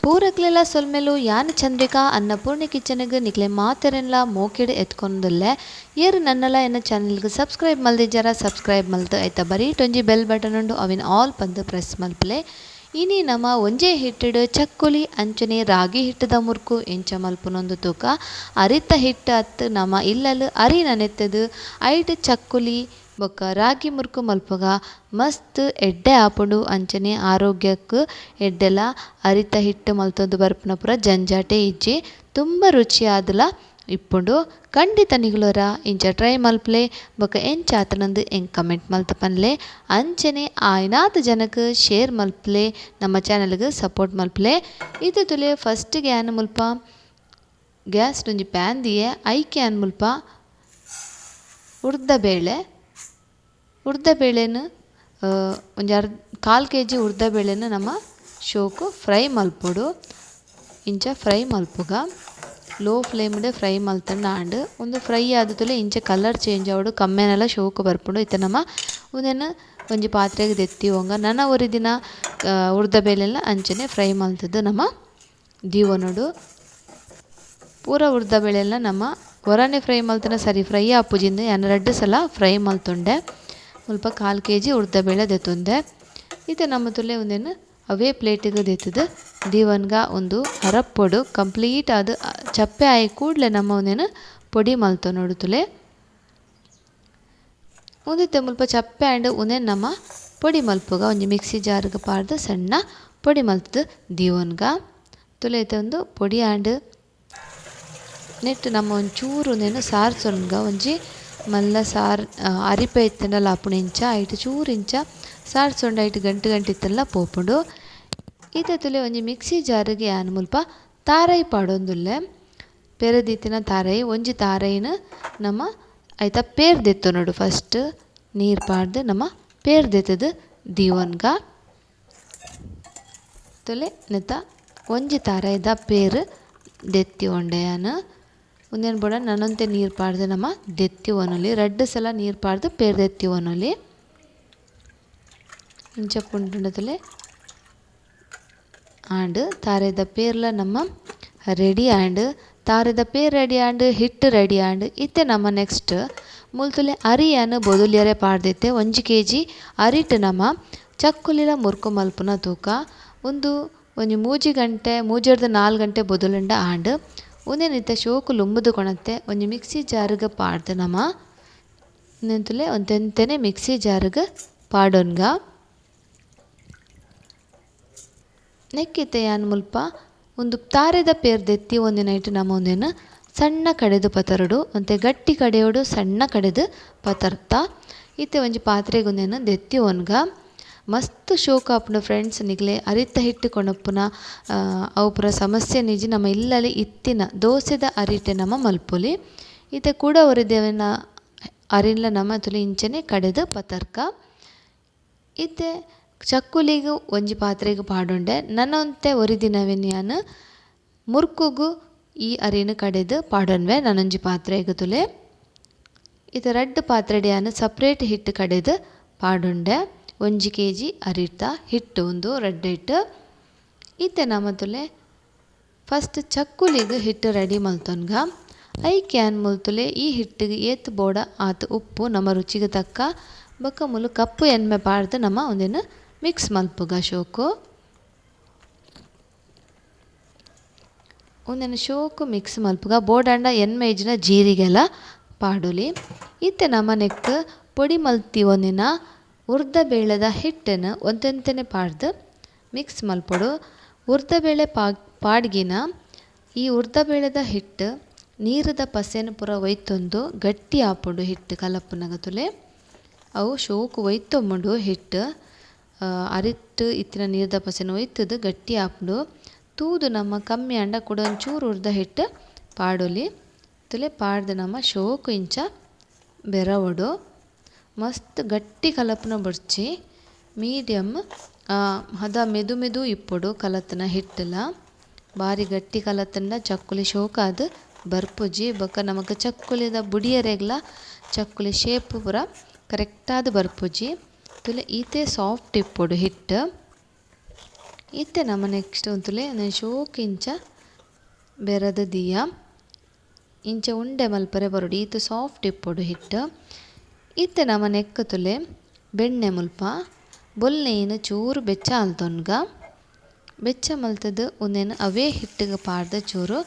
ಪೂರಕ್ಲೆಲ ಸೊಲ್ಮೆಲು ಯಾನ್ ಚಂದ್ರಿಕಾ ಅನ್ನಪೂರ್ಣೆ ಕಿಚನ್ಗ್ ನಿಕ್ಲೆ ಮಾತೆರೆನ್ಲ ಮೋಕೆಡ್ ಎತ್ಕೊಂದುಲ್ಲೆ. ಏರ್ ನನ್ನಲ ಎನ್ನ ಚಾನೆಲ್ಗ್ ಸಬ್ಸ್ಕ್ರೈಬ್ ಮಲ್ದಿಜ್ಜರ ಸಬ್ಸ್ಕ್ರೈಬ್ ಮಲ್ತ್ ಐತ ಬರೀಟ್ ಒಂಜಿ ಬೆಲ್ ಬಟನ್ ಉಂಡು ಅವೆನ್ ಆಲ್ ಪಂದ್ ಪ್ರೆಸ್ ಮಲ್ಪುಲೆ. ಇನಿ ನಮ ಒಂಜೇ ಹಿಟ್ಟುಡು ಚಕ್ಕುಲಿ ಅಂಚನೆ ರಾಗಿ ಹಿಟ್ಟುದ ಮುರ್ಕು ಎಂಚ ಮಲ್ಪುನೊಂದು ತೂಕ. ಅರಿತ ಹಿಟ್ಟು ಅತ್ ನಮ ಇಲ್ಲಲ್ ಅರಿ ನನೆತ್ತದು ಐಟ್ ಚಕ್ಕುಲಿ ಬೊಕ್ಕ ರಾಗಿ ಮುರ್ಕು ಮಲ್ಪುಗ ಮಸ್ತ್ ಎಡ್ಡೆ ಆಪುಂಡು ಅಂಚನೆ ಆರೋಗ್ಯಕ್ಕೆ ಎಡ್ಡೆಲ. ಅರಿತ ಹಿಟ್ಟು ಮಲ್ತೊಂದು ಬರ್ಪುನ ಪೂರ ಜಂಜಾಟೆ ಇಜ್ಜಿ, ತುಂಬ ರುಚಿಯಾದಲ ಇಪ್ಪುಂಡು. ಖಂಡಿತ ನಿಗುಲೋರ ಇಂಚ ಟ್ರೈ ಮಲ್ಪಲೆ ಬೊಕ್ಕ ಎಂಚ ಆತನಂದು ಎಂಕ್ ಕಮೆಂಟ್ ಮಲ್ತ ಪನ್ಲೆ. ಅಂಚನೆ ಆಯ್ನಾತ್ ಜನಕ್ ಶೇರ್ ಮಲ್ಪಲೆ, ನಮ್ಮ ಚಾನೆಲ್ಗೆ ಸಪೋರ್ಟ್ ಮಲ್ಪಲೆ. ಇದು ತುಲೆ ಫಸ್ಟ್ ಗ್ಯಾನ್ ಮುಲ್ಪ ಗ್ಯಾಸ್ ಒಂಜಿ ಪ್ಯಾನ್ ದಿಯೆ, ಐಕ್ ಯಾನ್ ಮುಲ್ಪ ಉರ್ದ ಬೇಳೆ, ಉರ್ದ ಬೇಳೆನ್ ಒಂಜಿ ಅರ್ಧ ಕಾಲು ಕೆ ಜಿ ಉರ್ದ ಬೇಳೆನ್ ನಮ್ಮ ಶೋಕು ಫ್ರೈ ಮಲ್ಪೊಡು. ಇಂಚ ಫ್ರೈ ಮಲ್ಪುಗ ಲೋ ಫ್ಲೇಮ್ಡೆ ಫ್ರೈ ಮಲ್ತಂಡ ಆಂಡ್ ಒಂದು ಫ್ರೈ ಆದತುಲೆ ಇಂಚ ಕಲರ್ ಚೇಂಜ್ ಆವಡು, ಕಮ್ಮೆನೆಲ್ಲ ಶೋಕು ಬರ್ಪುಂಡು. ಇತ್ತೆ ನಮ್ಮ ಉಂದೆನ್ ಒಂಜಿ ಪಾತ್ರೆಗೆ ದೆತ್ತಿ ಒಂಗ ನನ ಒರಿ ದಿನ ಉರ್ದ ಬೇಳೆಲ್ಲ ಅಂಚನೆ ಫ್ರೈ ಮಲ್ತದ್ದು ನಮ್ಮ ದೀವನೊಡು. ಪೂರ ಉರ್ದ ಬೇಳೆಲ್ಲ ನಮ್ಮ ಹೊರನೆ ಫ್ರೈ ಮಲ್ತನ ಸರಿ ಫ್ರೈ ಆಪುಜಿಂದ ಯಾನ್ ರಡ್ಡ್ ಸಲ ಫ್ರೈ ಮಲ್ತುಂಡೆ. ಮುಲ್ಪ ಕಾಲು ಕೆ ಜಿ ಉರ್ದ ಬೇಳೆ ದೆತ್ತುಂದೆ. ಇತ್ತೆ ನಮ್ಮ ತುಲೆ ಉಂದೆನ್ ಅವೇ ಪ್ಲೇಟಿಗೆ ದೆತ್ತದು ದೀವನ್ಗ ಒಂದು ಅರಪ್ಪೊಡು ಕಂಪ್ಲೀಟ್ ಆದ್ ಚಪ್ಪೆ ಆಯಿ ಕೂಡ್ಲೆ ನಮ್ಮ ಉಂದೆನ್ ಪೊಡಿ ಮಲ್ತೊನೊಡು ತುಲೆ. ಉಂದಿತ್ತೆ ಮುಲ್ಪ ಚಪ್ಪೆ ಆಂಡ್ ಉಂದೆನ್ ನಮ್ಮ ಪೊಡಿ ಮಲ್ಪುಗ ಒಂಜಿ ಮಿಕ್ಸಿ ಜಾರ್ಗ್ ಪಾಡ್ದ್ ಸಣ್ಣ ಪೊಡಿ ಮಲ್ತದು ದೀವನ್ಗ ತುಲೆ. ಇತ್ತೆ ಒಂದು ಪೊಡಿ ಆಂಡ್ ನೆಟ್ ನಮ್ಮ ಒಂಚೂರು ಉಂದೆನ್ ಸಾರ್ಸೊನ್ಗ ಒಂಜಿ ಮಲ್ಲ ಸಾರ್ ಅರಿಪೆ ಇತ್ತಂಡಲ ಆಪುಂಡು ಇಂಚ ಐಟ್ ಚೂರು ಇಂಚ ಸಾರ್ಸೊಂಡ ಐಟ್ ಗಂಟು ಗಂಟು ಇತ್ತಲ್ಲ ಪೋಪುಂಡು. ಇತ್ತೆ ತುಲೆ ಒಂಜಿ ಮಿಕ್ಸಿ ಜಾರಿಗೆ ಯಾನ್ ಮುಲ್ಪ ತಾರೈ ಪಾಡೊಂದುಲ್ಲೆ. ಪೆರದಿತ್ತಿನ ತಾರೈ ಒಂಜಿ ತಾರೈನ್ ನಮ್ಮ ಐತ ಪೇರ್ ದೆತ್ತೊನೊಡು. ಫಸ್ಟ್ ನೀರ್ ಪಾಡ್ದು ನಮ್ಮ ಪೇರ್ ದೆತ್ತದು ದೀವನ್ಗ ತುಲೆ. ನೆತ್ತ ಒಂಜಿ ತಾರೈದ ಪೇರ್ ದೆತ್ತಿ ಒಂಡೆ ಯಾನ್. ಉಂದೆನ್ ಬೋಡ ನನೊಂತೆ ನೀರ್ ಪಾಡ್ದು ನಮ್ಮ ದೆತ್ತಿ ಒನೊಲಿ. ರಡ್ಡ್ ಸಲ ನೀರ್ ಪಾಡ್ದು ಪೇರ್ ದೆತ್ತಿ ಒನೊಲಿ. ಇಂಚ ಪುಂಡುಂಡ ತುಲೆ ಆಂಡ್ ತಾರೆದ ಪೇರ್ಲ ನಮ್ಮ ರೆಡಿ ಆಂಡ್. ತಾರೆದ ಪೇರ್ ರೆಡಿ ಆಂಡ್, ಹಿಟ್ಟು ರೆಡಿ ಆಂಡ್. ಇತ್ತೆ ನಮ್ಮ ನೆಕ್ಸ್ಟ್ ಮುಲ್ತುಲೆ ಅರಿಯಾನ್ ಬೊದುಲಿಯರೆ ಪಾಡ್ದಿತ್ತೆ. ಒಂಜಿ ಕೆ ಜಿ ಅರಿಟ್ ನಮ್ಮ ಚಕ್ಕುಲಿಲ ಮುರ್ಕು ಮಲ್ಪುನ ತೂಕ. ಉಂದು ಒಂಜಿ ಮೂಜಿ ಗಂಟೆ, ಮೂಜೆರ್ದ್ 4 ಗಂಟೆ ಬೊದುಲುಂಡ ಆಂಡ್. ಉಂದೆನ್ ಇತ್ತೆ ಶೋಕು ಲುಂಬುದು ಕೊಣತ್ತೆ ಒಂಜಿ ಮಿಕ್ಸಿ ಜಾರ್ಗ್ ಪಾಡ್ದು ನಮ ಉಂದೆನ್ ಒಂತೆಂತೆನೆ ಮಿಕ್ಸಿ ಜಾರ್ಗ್ ಪಾಡೊನ್ಗ. ನೆಕ್ಕಿತ್ತೆ ಯಾನ್ ಮುಲ್ಪ ಒಂದು ತಾರೆದ ಪೇರ್ ದೆತ್ತಿ ಒಂದಿನ ಇಟ್ಟು ನಮ ಒಂದೇನು ಸಣ್ಣ ಕಡೆದು ಪತರಡು, ಒಂತೆ ಗಟ್ಟಿ ಕಡೆಯೋಡು ಸಣ್ಣ ಕಡೆದು ಪತರ್ತ. ಇತ್ತೆ ಒಂಜಿ ಪಾತ್ರೆಗೆ ಒಂದೇನು ದೆತ್ತಿ ಒನ್ಗ. ಮಸ್ತ್ ಶೋಕ್ ಆಪುಂಡು ಫ್ರೆಂಡ್ಸ್. ನಿಗ್ಲೆ ಅರಿತ ಹಿಟ್ಟು ಕೊಣಪ್ಪುನ ಅವು ಪೂರ ಸಮಸ್ಯೆ ನಿಜ ನಮ್ಮ ಇಲ್ಲಲ್ಲಿ ಇತ್ತಿನ ದೋಸೆದ ಅರಿಟೆ ನಮ್ಮ ಮಲ್ಪೊಲಿ. ಇತ್ತೆ ಕೂಡ ಒರಿದೇವನ ಅರಿನ್ಲ ನಮ್ಮ ತುಲಿ ಇಂಚನೆ ಕಡೆದು ಪತರ್ಕ. ಇತ್ತೆ ಚಕ್ಕುಲಿಗು ಒಂಜಿ ಪಾತ್ರೆಗೆ ಪಾಡೊಂಡೆ. ನನ್ನೊಂತೆ ಒರಿದಿನವೆನ್ ಯಾನ್ ಮುರ್ಕುಗು ಈ ಅರಿನ ಕಡೆದು ಪಾಡೊನ್ವೆ ನನ್ನೊಂಜಿ ಪಾತ್ರೆಗೆ ತುಲೆ. ಇತ್ತೆ ರಡ್ಡ್ ಪಾತ್ರೆಡೆ ಯಾನ್ ಸಪ್ರೇಟ್ ಹಿಟ್ಟು ಕಡೆದು ಪಾಡೊಂಡೆ. ಒಂಜಿ ಕೆ ಜಿ ಅರಿತ ಹಿಟ್ಟು ಒಂದು ರಡ್ಡ್ ಹಿಟ್ಟು. ಇತ್ತೆ ನಮ್ಮ ತುಲೆ ಫಸ್ಟ್ ಚಕ್ಕುಲಿಗೆ ಹಿಟ್ಟು ರೆಡಿ ಮಲ್ತೊನ್ಗ. ಐಕ್ ಯಾನ್ ಮುಲ್ತುಲೆ ಈ ಹಿಟ್ಟಿಗೆ ಏತ್ ಬೋಡ ಆತ್ ಉಪ್ಪು ನಮ್ಮ ರುಚಿಗೆ ತಕ್ಕ ಬೊಕ್ಕ ಮುಲು ಕಪ್ಪು ಎಣ್ಮೆ ಪಾಡ್ದು ನಮ್ಮ ಒಂದೇನು ಮಿಕ್ಸ್ ಮಲ್ಪುಗ ಶೋಕು. ಒಂದೇನು ಶೋಕು ಮಿಕ್ಸ್ ಮಲ್ಪುಗ ಬೋಡಾಂಡ ಎಣ್ಮೆ ಇಜ್ಜಿನ ಜೀರಿಗೆಲ್ಲ ಪಾಡೊಲಿ. ಇತ್ತೆ ನಮ್ಮ ನೆಕ್ ಪೊಡಿ ಮಲ್ತಿ ಒಂದಿನ ಉರ್ದ ಬೇಳೆದ ಹಿಟ್ಟನ್ನು ಒಂತೆಂತೆನೆ ಪಾಡ್ದು ಮಿಕ್ಸ್ ಮಲ್ಪೊಡು. ಉರ್ದ ಬೇಳೆ ಪಾಡ್ಗಿನ ಈ ಉರ್ದ ಬೇಳೆದ ಹಿಟ್ಟು ನೀರದ ಪಸೆನ್ ಪೂರ ಒಯ್ತೊಂದು ಗಟ್ಟಿ ಆಪುಂಡು ಹಿಟ್ಟು ಕಲಪ್ಪುನಗ ತುಲೆ. ಅವು ಶೋಕು ಒಯ್ತೊಂಬುಂಡು ಹಿಟ್ಟು ಅರಿಟ್ಟು ಇತ್ತಿನ ನೀರದ ಪಸೆನ್ ಒಯ್ತದು ಗಟ್ಟಿ ಆಪುಂಡು. ತೂದು ನಮ್ಮ ಕಮ್ಮಿ ಆಂಡ ಕುಡ ಒಂಚೂರು ಉರ್ದ ಹಿಟ್ಟು ಪಾಡೊಲಿ. ತುಲೆ ಪಾಡ್ದು ನಮ್ಮ ಶೋಕು ಇಂಚ ಬೆರವೊಡು. ಮಸ್ತ್ ಗಟ್ಟಿ ಕಲಪುನ ಬೊಡ್ಚಿ, ಮೀಡಿಯಮ್ ಹದ ಮೆದು ಮೆದು ಇಪ್ಪೊಡು ಕಲತನ ಹಿಟ್ಟುಲ. ಬಾರಿ ಗಟ್ಟಿ ಕಲತಂಡ ಚಕ್ಕುಲಿ ಶೋಕಾದ್ ಬರ್ಪುಜಿ. ಬೊಕ್ಕ ನಮಕ್ ಚಕ್ಕುಲಿದ ಬುಡಿಯರೆಗ್ಲ ಚಕ್ಕುಲಿ ಶೇಪ್ ಪೂರ ಕರೆಕ್ಟಾದ್ ಬರ್ಪುಜಿ. ತುಲೆ ಈತೆ ಸಾಫ್ಟ್ ಇಪ್ಪೊಡು ಹಿಟ್ಟು. ಇತ್ತೆ ನಮ ನೆಕ್ಸ್ಟ್ ಉಂತುಲೆ ಶೋಕು ಇಂಚ ಬೆರದ ದೀಯ ಇಂಚ ಉಂಡೆ ಮಲ್ಪರೆ ಬರೊಡು ಈತ್ ಸಾಫ್ಟ್ ಇಪ್ಪೊಡು ಹಿಟ್ಟು. ಇತ್ತೆ ನಮ ನೆಕ್ಕ್ ತುಲೆ ಬೆಣ್ಣೆ ಮುಲ್ಪ ಬೊಲ್ನೆಯಿನ್ ಚೂರು ಬೆಚ್ಚ ಆಲ್ತೊನ್ಗ ಬೆಚ್ಚ ಮಲ್ತುದು ಉಂದೆನ್ ಅವೇ ಹಿಟ್ಟಿಗೆ ಪಾಡ್ದ್ ಚೂರು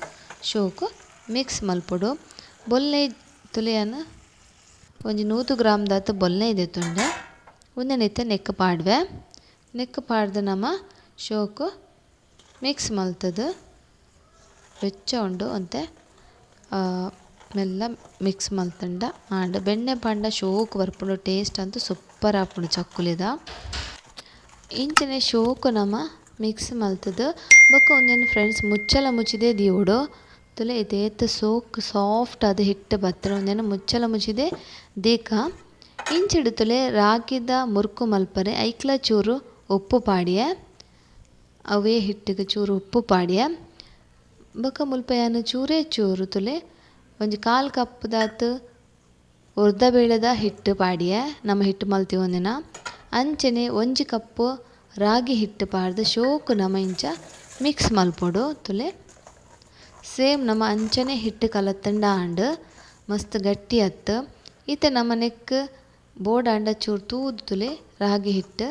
ಶೋಕು ಮಿಕ್ಸ್ ಮಲ್ಪೊಡು. ಬೊಲ್ನೆಯಿ ತುಲೆಯನ್ ಒಂಜಿ 100 ಗ್ರಾಮ್ ದಾತ್ ಬೊಲ್ನೆಯಿ ದೆತ್ತೊಂಡೆ ಉಂದೆನ್ ಇತ್ತೆ ನೆಕ್ಕ್ ಪಾಡ್ವೆ. ನೆಕ್ಕ್ ಪಾಡ್ದ್ ನಮ ಶೋಕು ಮಿಕ್ಸ್ ಮಲ್ತುದು ಬೆಚ್ಚ ಉಂಡು ಒಂತೆ ಮೆಲ್ಲ ಮಿಕ್ಸ್ ಮಲ್ತುಂಡ ಆಂಡ್. ಬೆಣ್ಣೆ ಪಾಂಡ ಶೋಕು ಬರ್ಪುಂಡು, ಟೇಸ್ಟ್ ಅಂತೂ ಸೂಪರ್ ಆಪುಂಡು ಚಕ್ಕುಲಿದ. ಇಂಚನೆ ಶೋಕು ನಮ ಮಿಕ್ಸ್ ಮಲ್ತುದು ಬೊಕ್ಕ ಉಂದೆನ್ ಫ್ರೆಂಡ್ಸ್ ಮುಚ್ಚಲ ಮುಚ್ಚಿದೆ ದೀವೊಡು. ತುಲೆ ಇತ್ ಸೋಕ್ ಸಾಫ್ಟ್ ಆದ್ ಹಿಟ್ಟು ಬತ್ತುಂಡು ಉಂದೆನ್ ಮುಚ್ಚಲ ಮುಚ್ಚಿದೆ ದೀಕ. ಇಂಚಿಡ್ ತುಲೆ ರಾಗಿದ ಮುರ್ಕು ಮಲ್ಪರೆ ಐಕ್ಲ ಚೂರು ಉಪ್ಪು ಪಾಡಿಯೆ, ಅವೇ ಹಿಟ್ಟಿಗೆ ಚೂರು ಉಪ್ಪು ಪಾಡಿಯೆ. ಬೊಕ್ಕ ಮುಲ್ಪ ಯಾನ್ ಚೂರೇ ಚೂರು ತುಲೆ ಒಂಜಿ 1/4 ಕಪ್ ದಾತ್ ಉರ್ದ ಬೇಳೆದ ಹಿಟ್ಟು ಪಾಡಿಯೆ ನಮ್ಮ ಹಿಟ್ಟು ಮಲ್ತಿ ಒಂದಿನ. ಅಂಚನೆ 1 ಕಪ್ ರಾಗಿ ಹಿಟ್ಟು ಪಾಡ್ದು ಶೋಕು ನಮ ಇಂಚ ಮಿಕ್ಸ್ ಮಲ್ಪೊಡು. ತುಲೆ ಸೇಮ್ ನಮ ಅಂಚನೆ ಹಿಟ್ಟು ಕಲತ್ತಂಡ ಆಂಡ್ ಮಸ್ತ್ ಗಟ್ಟಿ ಅತ್ತು. ಇತ್ತೆ ನಮ ನೆಕ್ಕ್ ಬೋಡಾಂಡ ಚೂರು ತೂದು ತುಲೆ ರಾಗಿ ಹಿಟ್ಟು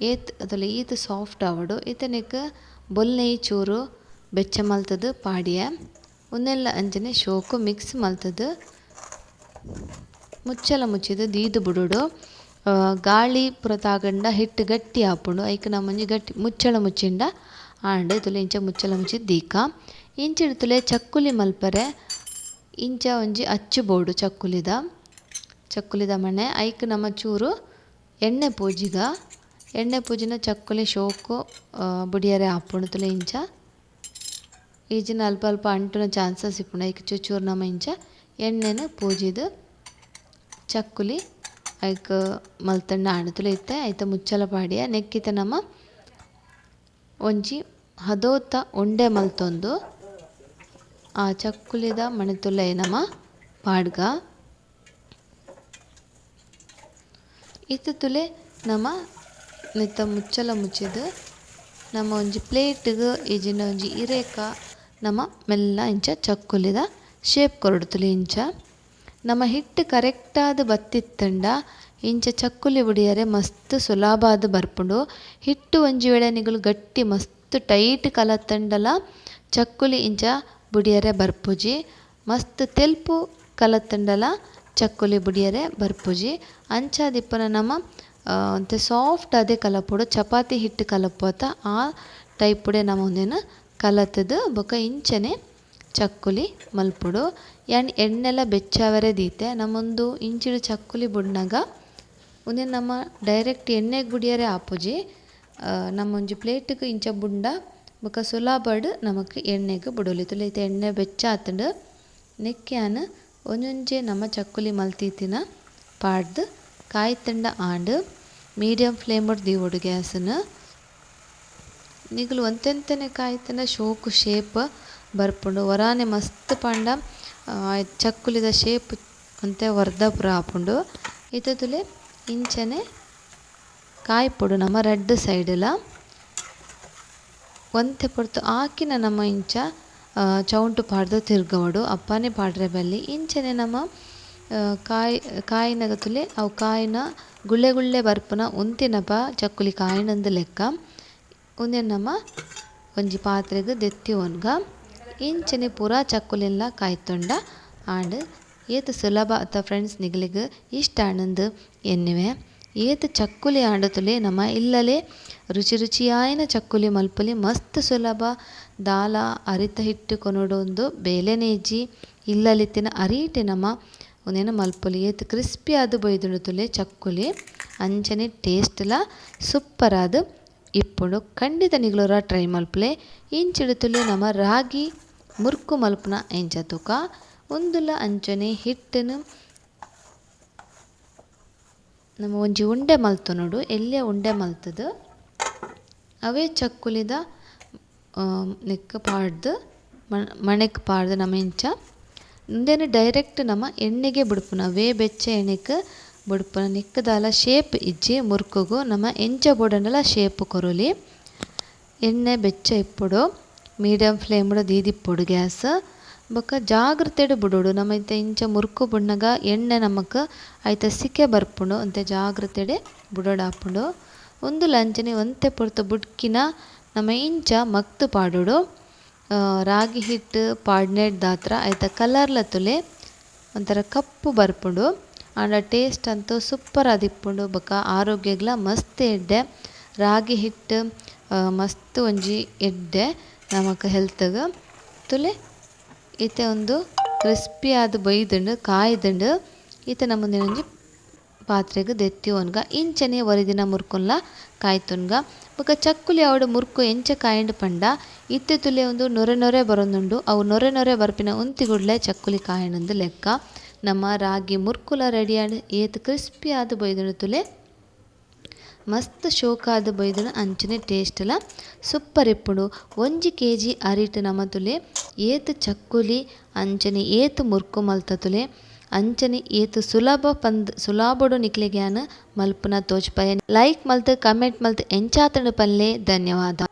ಏತ್ ತುಲೆ ಈತ್ ಸಾಫ್ಟ್ ಆವೊಡು. ಇತ್ತೆ ನೆಕ್ಕ್ ಬೊಲ್ನೆಯಿ ಚೂರು ಬೆಚ್ಚ ಮಲ್ತುದು ಪಾಡಿಯೆ. ಉಂದೆಲ್ಲ ಅಂಚನೆ ಶೋಕು ಮಿಕ್ಸ್ ಮಲ್ತುದು ಮುಚ್ಚಲ ಮುಚ್ಚಿದ್ ದೀದ್ ಬುಡೊಡು. ಗಾಳಿ ಪೂರ ತಾಗಂಡ ಹಿಟ್ಟು ಗಟ್ಟಿ ಆಪುಂಡು. ಐಕ್ ನಮ ಒಂಜಿ ಗಟ್ಟಿ ಮುಚ್ಚಳ ಮುಚ್ಚಿಂಡ ಆಂಡ್. ತುಲೆ ಇಂಚ ಮುಚ್ಚಳ ಮುಚ್ಚಿದ್ ದೀಕ. ಇಂಚಿಡ್ ತುಲೆ ಚಕ್ಕುಲಿ ಮಲ್ಪರೆ ಇಂಚ ಒಂಜಿ ಅಚ್ಚು ಬೋಡು ಚಕ್ಕುಲಿದ ಚಕ್ಕುಲಿದ ಮಣೆ. ಐಕ್ ನಮ ಚೂರು ಎಣ್ಣೆ ಪೂಜಿಗ, ಎಣ್ಣೆ ಪೂಜಿನ ಚಕ್ಕುಲಿ ಶೋಕು ಬುಡಿಯರೆ ಆಪುಂಡು. ತುಲೆ ಇಂಚ ಈಜಿನ ಅಲ್ಪ ಅಲ್ಪ ಅಂಟುನ ಚಾನ್ಸಸ್ ಇಪ್ಪುಂಡು. ಐಕ್ ಚೂರು ನಮ ಇಂಚ ಎಣ್ಣೆನ್ ಪೂಜಿದ್ ಚಕ್ಕುಲಿ ಐಕ್ ಮಲ್ತಂಡ ಆಂಡ್. ತುಲೆ ಇತ್ತೆ ಐತ ಮುಚ್ಚಲ ಪಾಡಿಯ. ನೆಕ್ಕಿತ ನಮ ಒಂಜಿ ಹದೋತ ಉಂಡೆ ಮಲ್ತೊಂದು ಆ ಚಕ್ಕುಲಿದ ಮಣೆ ತುಲೆ ನಮ ಪಾಡ್ಗ. ಇತ್ತೆ ತುಲೆ ನಮ ನೆತ್ತ ಮುಚ್ಚಲ ಮುಚ್ಚಿದ್ ನಮ ಒಂಜಿ ಪ್ಲೇಟ್ಗ್ ಇಜಿಂಡ ಒಂಜಿ ಇರೇಕ ನಮ ಮೆಲ್ಲ ಇಂಚ ಚಕ್ಕುಲಿದ ಶೇಪ್ ಕೊರೊಡು. ತುಲೆ ಇಂಚ ನಮ ಹಿಟ್ಟು ಕರೆಕ್ಟಾದ್ ಬತ್ತಿತ್ತಂಡ ಇಂಚ ಚಕ್ಕುಲಿ ಬುಡಿಯರೆ ಮಸ್ತ್ ಸುಲಭಾದ್ ಬರ್ಪುಂಡು. ಹಿಟ್ಟು ಒಂಜಿ ವೇಳೆ ನಿಗುಲು ಗಟ್ಟಿ ಮಸ್ತ್ ಟೈಟ್ ಕಲತ್ತಂಡಲ ಚಕ್ಕುಲಿ ಇಂಚ ಬುಡಿಯರೆ ಬರ್ಪುಜಿ, ಮಸ್ತ್ ತೆಲ್ಪು ಕಲತ್ತಂಡಲ ಚಕ್ಕುಲಿ ಬುಡಿಯರೆ ಬರ್ಪುಜಿ. ಅಂಚಾದಿಪ್ಪನ ನಮ ಒಂತೆ ಸಾಫ್ಟ್ ಆದೇ ಕಲಪೊಡು. ಚಪಾತಿ ಹಿಟ್ಟು ಕಲಪೋತ ಆ ಟೈಪುಡೆ ನಮ ಉಂದೆನ್ ಕಲತುದು ಬೊಕ್ಕ ಇಂಚನೆ ಚಕ್ಕುಲಿ ಮಲ್ಪೊಡು. ಯಾನ್ ಎಣ್ಣೆಲ ಬೆಚ್ಚಾವರೆ ದೀತೆ. ನಮೊಂದು ಇಂಚಿಡ್ ಚಕ್ಕುಲಿ ಬುಡ್ನಗ ಉಂದೆನ್ ನಮ ಡೈರೆಕ್ಟ್ ಎಣ್ಣೆಗ್ ಬುಡಿಯರೆ ಆಪುಜಿ. ನಮೊಂಜಿ ಪ್ಲೇಟ್ಗ್ ಇಂಚ ಬುಂಡ ಬೊಕ್ಕ ಸುಲಭಡ್ ನಮಕ್ ಎಣ್ಣೆಗ್ ಬುಡೊಲಿ. ತುಲೆ ಇತ್ತೆ ಎಣ್ಣೆ ಬೆಚ್ಚ ಆತುಂಡು. ನೆಕ್ಕ್ ಯಾನ್ ಒಂಜೊಂಜೆ ನಮ ಚಕ್ಕುಲಿ ಮಲ್ತಿತ್ತಿನ ಪಾಡ್ದ್ ಕಾಯ್ತಂಡ ಆಂಡ್. ಮೀಡಿಯಂ ಫ್ಲೇಮ್ ದೀವೊಡು ಗ್ಯಾಸ್ನ್. ನಿಗುಲು ಒಂತೆಂತನೆ ಕಾಯ್ತಂಡ ಶೋಕು ಶೇಪ್ ಬರ್ಪುಂಡು. ಒರಾನೆ ಮಸ್ತ್ ಪಂಡ ಚಕ್ಕುಲಿದ ಶೇಪ್ ಒಂತೆ ವರ್ದ ಪೂರ ಆಪುಂಡು. ಇತ್ತೆ ತುಲೆ ಇಂಚನೆ ಕಾಯ್ಪೊಡು ನಮ ರಡ್ಡ್ ಸೈಡ್ಲ. ಒಂತೆ ಪೊರ್ತು ಆಕಿನ ನಮ ಇಂಚ ಚೌಂಟು ಪಾಡ್ದ್ ತಿರ್ಗವೊಡು, ಅಪ್ಪನೆ ಪಾಡ್ರೆ ಬಲ್ಲಿ. ಇಂಚನೆ ನಮ ಕಾಯಿನಗ ತುಲೆ ಅವು ಕಾಯಿನ ಗುಳ್ಳೆ ಗುಳ್ಳೆ ಬರ್ಪುನ ಉಂತಿನಪ ಚಕ್ಕುಲಿ ಕಾಯಿನಂದು ಲೆಕ್ಕ. ಉಂದೆನ್ ನಮ ಒಂಜಿ ಪಾತ್ರೆಗ್ ದೆತ್ತಿ ಒನ್ಗ. ಇಂಚನೆ ಪೂರಾ ಚಕ್ಕುಲಿನ್ಲ ಕಾಯ್ತೊಂಡ ಆಂಡ್. ಏತ್ ಸುಲಭ ಅತ್ತ ಫ್ರೆಂಡ್ಸ್, ನಿಗಲಿಗ್ ಇಷ್ಟ ಆಂಡ್ ಎನ್ನುವೆ. ಏತ್ ಚಕ್ಕುಲಿ ಆಂಡ ತುಲೆ ನಮ ಇಲ್ಲಲೆ ರುಚಿ ರುಚಿಯಾಯಿನ ಚಕ್ಕುಲಿ ಮಲ್ಪೊಲಿ ಮಸ್ತ್ ಸುಲಭ. ದಾಲ ಅರಿತ ಹಿಟ್ಟು ಕೊನೊಡೊಂದು ಬೇಲೆನೇ ಇಜ್ಜಿ. ಇಲ್ಲಲಿತ್ತಿನ ಅರಿಟೆ ನಮ ಉಂದೆನ್ ಮಲ್ಪೊಲಿ. ಏತ್ ಕ್ರಿಸ್ಪಿ ಆದ್ ಬೈದುಂಡು ತುಲೆ ಚಕ್ಕುಲಿ. ಅಂಚನೆ ಟೇಸ್ಟ್ಲ ಸೂಪರ್ ಆದ್ ಇಪ್ಪುಂಡು. ಖಂಡಿತ ನಿಗುಲೊರ ಟ್ರೈ ಮಲ್ಪುಲೆ. ಇಂಚಿಡ್ ತುಲೆ ನಮ ರಾಗಿ ಮುರ್ಕು ಮಲ್ಪುನ ಎಂಚ ತೂಕ. ಉಂದುಲ ಅಂಚನೆ ಹಿಟ್ಟುನು ನಮ ಒಂಜಿ ಉಂಡೆ ಮಲ್ತೊನೊಡು. ಎಲ್ಯ ಉಂಡೆ ಮಲ್ತುದು ಅವೇ ಚಕ್ಕುಲಿದ ನೆಕ್ಕ್ ಪಾಡ್ದ್ ಮಣೆಕ್ ಪಾಡ್ದ್ ನಮ ಇಂಚ ಉಂದೆನ್ ಡೈರೆಕ್ಟ್ ನಮ ಎಣ್ಣೆಗೆ ಬುಡ್ಪುನ, ಅವೇ ಬೆಚ್ಚ ಎಣ್ಣೆಗ್ ಬುಡ್ಪುನ. ನೆಕ್ಕ್ ದಾಲ ಶೇಪ್ ಇಜ್ಜಿ ಮುರ್ಕುಗು, ನಮ ಎಂಚ ಬೋಡಂಡಲ ಶೇಪ್ ಕೊರೊಲಿ. ಎಣ್ಣೆ ಬೆಚ್ಚ ಇಪ್ಪೊಡು, ಮೀಡಿಯಂ ಫ್ಲೇಮ್ ದೀದಿಪ್ಪೊಡು ಗ್ಯಾಸ್. ಬೊಕ್ಕ ಜಾಗ್ರತೆಡ್ ಬುಡೊಡು. ನಮ ಇತ್ತೆ ಇಂಚ ಮುರ್ಕು ಬುಡ್ನಗ ಎಣ್ಣೆ ನಮಕ್ ಐತ ಸಿಕೆ ಬರ್ಪುಂಡು, ಒಂತೆ ಜಾಗ್ರತೆಡ್ ಬುಡೊಡಾಪುಂಡು. ಉಂದುಲ ಅಂಚನೆ ಒಂತೆ ಪೊರ್ತು ಬುಡ್ಕಿನ ನಮ ಇಂಚ ಮಗ್ತ್ ಪಾಡೊಡು. ರಾಗಿ ಹಿಟ್ಟು ಪಾಡ್ನೆಡ್ದಾತ್ರ ಐತ ಕಲರ್ಲ ತುಲೆ ಒಂಥರ ಕಪ್ಪು ಬರ್ಪುಂಡು. ಆಂಡ ಟೇಸ್ಟ್ ಅಂತೂ ಸೂಪರ್ ಆದಿಪ್ಪುಂಡು, ಬೊಕ್ಕ ಆರೋಗ್ಯಗ್ಲ ಮಸ್ತ್ ಎಡ್ಡೆ. ರಾಗಿ ಹಿಟ್ಟು ಮಸ್ತ್ ಒಂಜಿ ಎಡ್ಡೆ ನಮಕ್ ಹೆಲ್ತ್ಗ್. ತುಲೆ ಇತ್ತೆ ಉಂದು ಕ್ರಿಸ್ಪಿ ಆದ್ ಬೈದುಂಡು, ಕಾಯ್ದುಂಡು. ಇತ್ತೆ ನಮ ಒಂಜಿ ಪಾತ್ರೆಗ್ ದೆತ್ತಿ ಒನ್ಗ. ಇಂಚನೆ ಒರಿದಿನ ಮುರ್ಕುನ್ಲ ಕಾಯ್ತುನ್ಗ. ಬೊಕ್ಕ ಚಕ್ಕುಲಿ ಆವಡ್ ಮುರ್ಕು ಎಂಚ ಕಾಯಿಂಡ್ ಪಂಡ ಇತ್ತೆ ತುಲೆ ಉಂದು ನೊರೆ ನೊರೆ ಬರೊಂದುಂಡು. ಅವು ನೊರೆ ನೊರೆ ಬರ್ಪಿನ ಉಂತಿಗುಡ್ಲೆ ಚಕ್ಕುಲಿ ಕಾಯಿಂಡ್ ಲೆಕ್ಕ. ನಮ್ಮ ರಾಗಿ ಮುರ್ಕುಲ ರೆಡಿ ಆಂಡ್. ಏತ್ ಕ್ರಿಸ್ಪಿ ಆದ್ ಬೈದುಂಡು ತುಲೆ, ಮಸ್ತ್ ಶೋಕಾದ್ ಬೈದುಂಡು, ಅಂಚನೆ ಟೇಸ್ಟ್ಲ ಸೂಪರ್ ಇಪ್ಪುಂಡು. 1 ಕೆಜಿ ಅರಿಟ್ ನಮ ತುಲೆ ಏತ್ ಚಕ್ಕುಲಿ ಅಂಚನೆ ಏತ್ ಮುರ್ಕು ಮಲ್ತ ತುಲೆ, ಅಂಚನೆ ಏತ್ ಸುಲಭ ಪಂದ್ ಸುಲಭಡು ನಿಕ್ಲೆಗ್ ಯಾನ್ ಮಲ್ಪುನ ತೋಜ್ಪಾಯೆ. ಲೈಕ್ ಮಲ್ತ್ ಕಮೆಂಟ್ ಮಲ್ತ್ ಎಂಚಾತುಂಡು ಪನ್ಲೆ. ಧನ್ಯವಾದ.